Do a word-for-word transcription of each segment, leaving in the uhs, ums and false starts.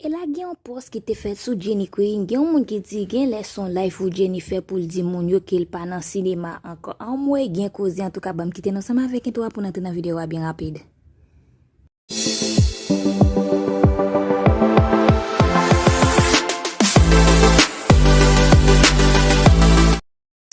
E la gen yon pòs ki te fèt sou Jenny Queen, gen yon moun ki di gen lè se yon live ou Jenny fè pou l di moun yo ke l pa nan sinema ankò. Anmwey, gen koze, antouka ban m kite nou ansanm avèk entwo a pou n antre nan videyo a byen rapid.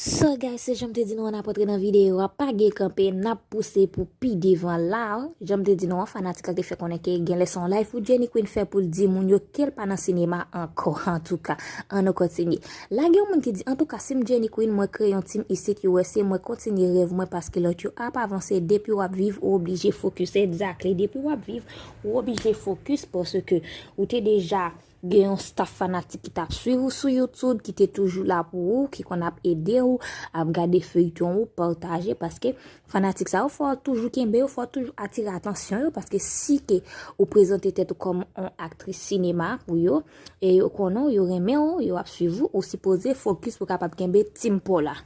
So guys, se jan m te di nou an, n ap antre nan videyo a, pa gen kanpe, n ap pouse pou pi devan la. Jan m te di nou an, fanatik la te fè konnen ke gen lè se yon live pou Jenny Queen fè pou l di moun yo ke l pa nan sinema ankò. Antouka, ann nou kontinye. La gen yon moun ki di, antouka, si m Jenny Queen, mwen kreye yon team isit U S A, mwen kontinye rèv mwen paske lòt yo ap avanse, depi w ap viv, ou oblije focus. Exactly, depi w ap viv, ou oblije focus paske ou te deja gen yon staff fanatik ki t ap swiv ou sou YouTube, ki te toujou la pou ou, ki konn ap ede ou, ap gade feyton ou, pataje, paske fanatik sa yo fò w toujou kenbe yo, fò w toujou atire atansyon yo, paske si ke ou prezante tèt ou kòm yon aktris sinema pou yo, e yo konnen w, yo renmen w, yo ap swiv ou, ou sipoze focus pou w kapab kenbe team pa w la.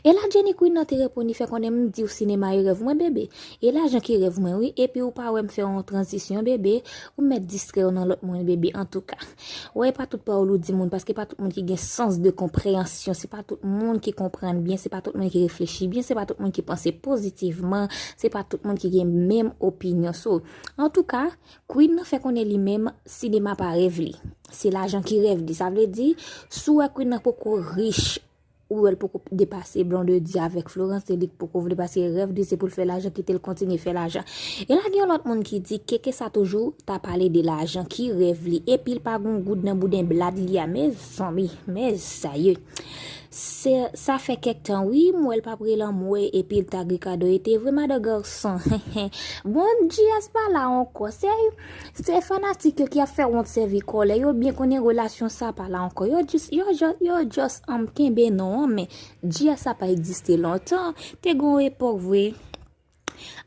E la Jenny Queen nan te reponn, li fè konnen, m di w sinema e rèv mwen, bebe. E lajan ki rèv mwen, wi. Epi ou pa wè m fè yon tranzisyon, bebe. Ou mèt distrè w nan lòt moun, bebe. Antouka, wè, e pa tout pawòl ou di moun, paske pa tout moun ki gen sans de konpreyansyon, se pa tout moun ki konprann byen, se pa tout moun ki reflechi byen, se pa tout moun ki panse pozitivman, se pa tout moun ki gen menm opinyon. So, antouka, Queen nan fè konnen li menm, sinema pa rèv li. Se lajan ki rèv li. Sa vle di, si w wè Queen nan poko rich, ou wè l poko depase Blondedy avèk Florence, se li k poko depase rèv li, se pou l fè lajan, kite l kontinye fè lajan. E la gen yon lòt moun ki di, Keke sa toujou ta pale de lajan ki rèv li, epi l pa gon goud nan bouden blad li a, mezanmi, mezanmi. Se, sa fè kèk tan, wi, m wè l p ap rele anmwey, epi l tag Ricardo, e te vre, madan gason. Bon, G S pa la ankò, se, se fanatik yo ki ap fè wont sèvi kòlè, yo byen konnen relasyon sa pa la ankò. Yo just, yo just, yo just, um, kenbe non an, men G S sa pa egziste lontan. Te gon epòk vre,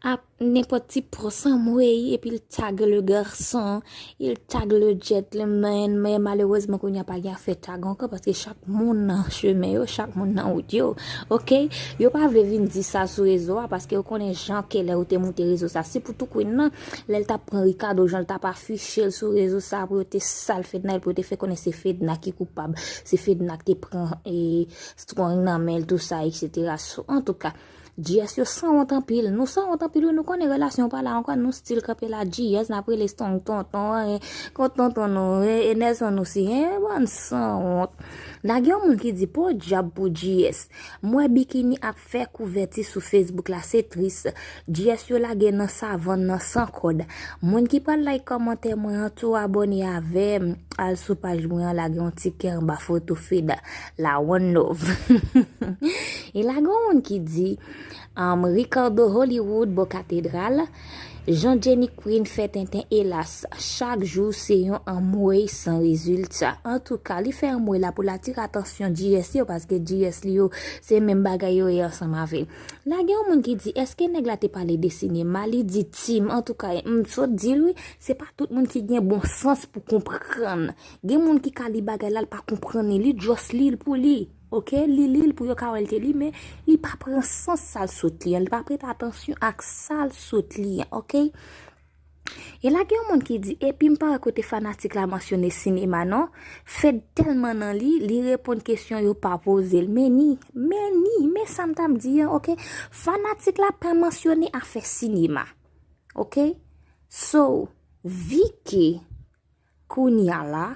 ap nenpòt ti pòs anmwey, epi l tag le garçon, il tag le gentleman, men malerezman kounye a pa gen afè tag ankò, paske chak moun nan chemen yo, chak moun nan wout yo, oke? Yo pa vle vin di sa sou rezo a, paske yo konnen jan ke lè yo te moute rezo sa, sitou Queen nan, lè l t ap pran Ricardo, jan l t ap afiche l sou rezo sa, pou yo te sal Fedna, pou yo te fè konnen se Fedna ki koupab, se Fedna ki te pran, e, Strong nan men l, tou sa, etsetera. So, antouka, G S yo sanwont anpil. Nou sanwont anpil, wi, nou konnen relasyon pa la ankò, nou still kanpe la, G S, n ap rele Strong tonton, e, kot tonton nou, e, e Nelson osi, en, bann sanwont. La gen yon moun ki di, podyab pou G S. M wè Bikini ap fè kouvèti sou Facebook la, se tris. G S yo lage nan savann nan san kòd. Moun ki pral like kòmantè mwen an tou abòne avè m, al sou paj mwen an, lage yon ti kè anba foto Fedna. La one love. E la gen yon moun ki di, um, Ricardo Hollywood bò katedral, jan Jenny Queen fè tenten, elas, chak jou se yon anmwey san rezilta. Antouka, li fè anmwey la pou l atire atansyon G S yo, paske G S li yo, se menm bagay yo ye ansanm avè l. La gen yon moun ki di, èske nèg la te pale de sinema? Li di team. Antouka, m sot di l wi, se pa tout moun ki gen bon sans pou konprann. Gen moun ki ka li bagay la, l pa konprann li, li just li l pou li. Oke, li li l pou yo ka wè l te li, men li pa pran sans sa l sot li an, li pa prete atansyon ak sa l sot li an, oke? E la gen yon moun ki di, epi m pa wè kote fanatik la mansyone sinema non, Fed tèlman nan li, li reponn kesyon yo pa poze l. Men ni, men ni, men sa m t ap di an, oke? Fanatik la pa mansyone afè sinema, oke? So, vi ke kounye a la,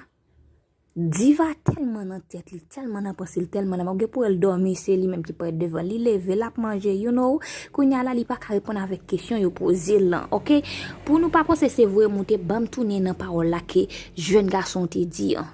Diva tèlman nan tèt li, tèlman nan panse l, tèlman nan, ou gen pou wè l dòmi, se li menm ki parèt devan li, leve, l ap manje, you know. Kounye a la, li pa ka reponn avèk kesyon yo poze l lan, oke? Pou nou pa panse se voye moute, ban m tounen nan pawòl la ke jèn gason te di an.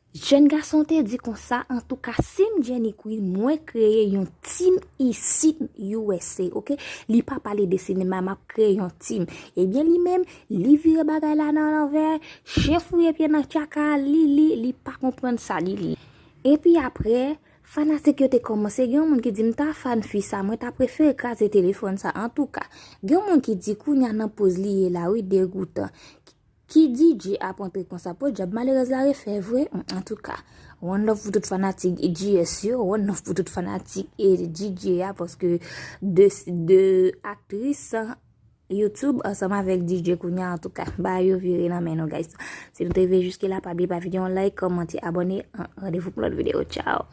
Jèn gason te di konsa, antouka, si m Jenny Queen, mwen kreye yon team isit U S A, oke? Li pa pale de sinema, m ap kreye yon team. Ebyen, li menm, li vire bagay la nan lanvè, chen fouye pye nan tchaka, li li, li pa konprann sa li li. Epi apre, fanatik yo te kòmanse, gen yon moun ki di, m ta fan fi sa, mwen ta prefere kraze telefòn sa. Antouka, gen yon moun ki di, kounye a nan poz li ye la, wi, degoutan. Ki D J ap antre konsa? Podyab, malerèz la refè vre. Antouka, one love pou tout fanatik G S yo, one love pou tout fanatik e D J a, paske de, de aktris YouTube ansanm avèk D J kounye a. Antouka, bagay yo vire nan men nou, guys. Si nou te rive jiske la, pa bliye ba videyo yon like, kòmante, abòne. An, randevou pou lòt videyo. Tchao.